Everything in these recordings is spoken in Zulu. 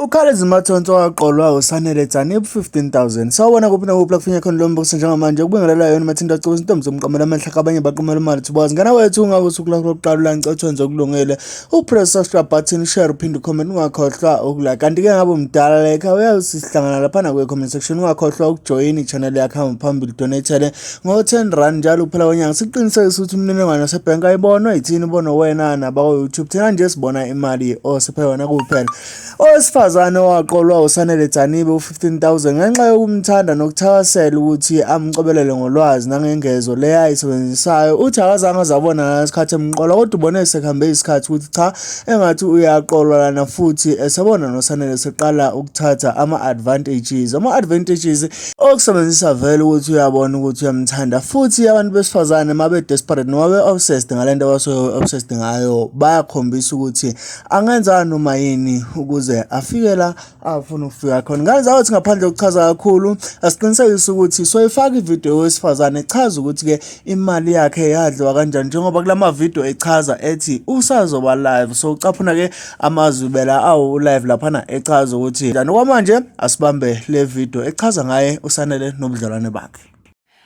Ukhalezi Mathonsi waqolwa uSanele Dzanib 15000. Sawubona kuphi nakuphi la kufinya khona lo mbuso njengamanje ukubingelela yona Mathinta Cebo intombi zomqamela amehla abanye baqamela imali thibazi. Ngana wethu ungabe usuku lakho lokuqala la ngicela wenze okulungile. Upress subscribe button, share uphinde comment ungakhohlwa ukulike. Kanti ke ngabe umdala like uyasihlangana lapha na kwe comment section ungakhohlwa ukujoin i-channel yakhe hamba phambili donate ngo 10 rand njalo kuphela kwenyanga siqinisekise ukuthi imininingwane yasebhenki ayibonwa yithini ibonwe wena nabakwa YouTube thina nje sibona imali osiphe yona kuphela. Owesifazane owaqolwa uSanele Dzanibe u-15,000 ngenxa yokumthanda nokuthakasela ukuthi amcobelele ngolwazi nangengezo le ayisebenzisayo. Uthi akazange azabona ngesikhathi emqola kodwa ubone sekuhambe isikhathi ukuthi cha engathi uyaqolwa lana futhi esebona noSanele seqala ukuthatha ama-advantages. Ama-advantages okusebenzisa vele ukuthi uyabona ukuthi uyamthanda futhi abantu besifazane uma be-desperate noma be-obsessed ngale nto abasuke obsessed ngayo bayakhombisa ukuthi angenza noma yini ukuze afike la afuna ukufika khona. Ngane ukuthi ngaphandle kokuchaza kakhulu asiqinisekise ukuthi soyifaka ividiyo yowesifazane echaza ukuthi-ke imali yakhe yadliwa kanjani njengoba kula mavidiyo echaza ethi usazoba live so ucaphuna-ke amazwi bela awu live laphana echaza ukuthi njani okwamanje asibambe le video echaza ngaye uSanele nobudlelwane bakhe.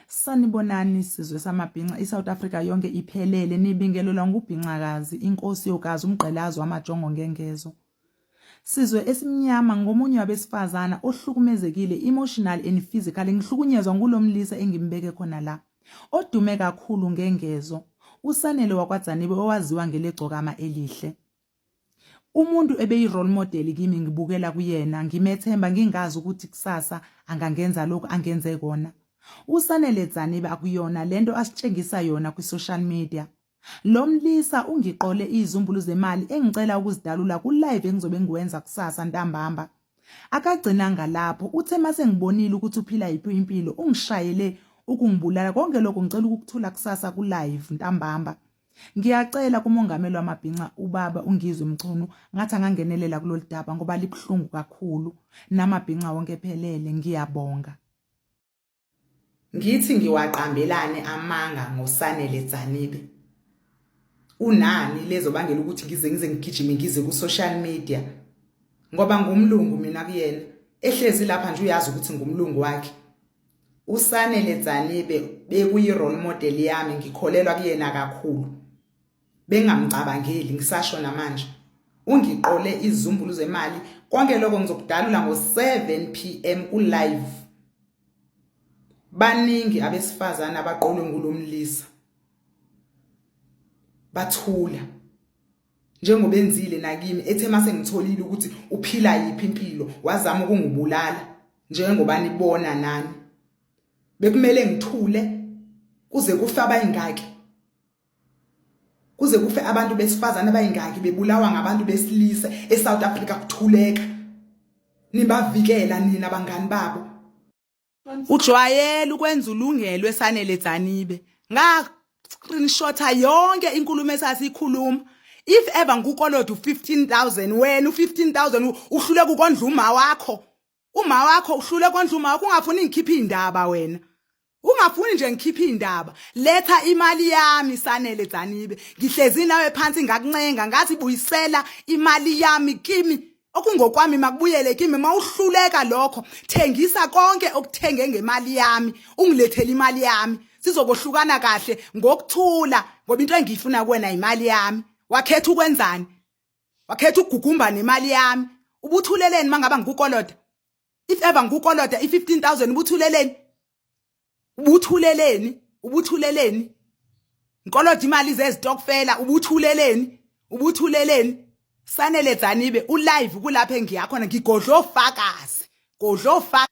Sanibonani sizwe samabhinca iSouth Africa yonke iphelele nibingelelwa ngubhincakazi inkosi yogazi umgqelazi wamajongo ngengezo. Sizwe esimnyama ngomunye wabesifazana ohlukumezekile emotional and physically ngihlukunyezwa ngulomlisa engimbeke khona la. Odume kakhulu ngengezo uSanele wakwaDzanibe owaziwa ngelegcokama elihle. Umuntu ebeyi-role model kimi ngibukela kuyena ngimethemba ngingazi ukuthi kusasa angangenza lokhu angenze kona. USanele Dzanibe akuyona lento asitshengisa yona kwi-social media. Lo mlisa ungiqole izizumbulu zemali engicela ukuzidalula ku-live engizobe ngiwenza kusasa ntambamba. Akagcinanga lapho, uthe mase ngibonile ukuthi uphila yiphi impilo ungishayele ukungibulala. Konke lokho ngicela ukukuthula kusasa ku-live ntambamba. Ngiyacela kumongameli wamabhinca ubaba uNgizwe Mchunu ngathi angangenelela kulolu daba ngoba libuhlungu kakhulu namabhinca wonke ephelele ngiyabonga. Ngithi ngiwaqambelane amanga ngoSanele Dzanibe. Unani lezobangela ukuthi ngize ngize ngigijime ngize ku social media ngoba ngumlungu mina kuyena ehlezi lapha nje uyazi ukuthi ngumlungu wakhe. USanele Dzanibe bekuyi role model yami ngikholelwa kuyena kakhulu. Bengamcabangeli ngisasho namanje. Ungiqole izizumbulu zemali konke lokho ngizokudalula ngo-7 pm ku live. Baningi abesifazane abaqolwe ngulomlisa. Bathula. Njengoba enzile nakimi ethe mase ngitholile ukuthi uphila yiphi impilo wazama ukungibulala njengoba nibona nani bekumele ngithule kuze kufe abayingaki kuze kufe abantu besifazane abayingaki bebulawa ngabantu besilisa eSouth Africa kuthuleka nibavikela nina bangani babo Ujwayele ukwenza ulungelo esanele Dzanibe. Nga screenshota yonke inkulumo esasikhuluma. If ever ngikukoloda u15000 wena u15000 uhluleka ukondla uma wakho. Uma wakho uhluleka ukondla uma wakho ungafuni ngikhiphe indaba wena. Ungafuni nje ngikhiphe indaba. Letha imali yami Sanele Dzanibe. Ngihlezi nawe phansi ngakuncenga ngathi buyisela imali yami kimi. Okungokwami makubuyele kimi mawuhluleka lokho thengisa konke okuthenge ngemali yami ungilethele imali yami sizokohlukana kahle ngokuthula ngoba into engiyifuna kuwena imali yami wakhetha ukwenzani wakhetha ukugugumba nemali yami ubuthuleleni mangaba ngikukoloda if ever ngikukoloda i15000 ubuthuleleni ubuthuleleni ubuthuleleni nkoloda imali zezitokfela ubuthuleleni ubuthuleleni sanele dzanibe ulive kulapho engiyakhona ngigodla ofakazi godla ofakazi.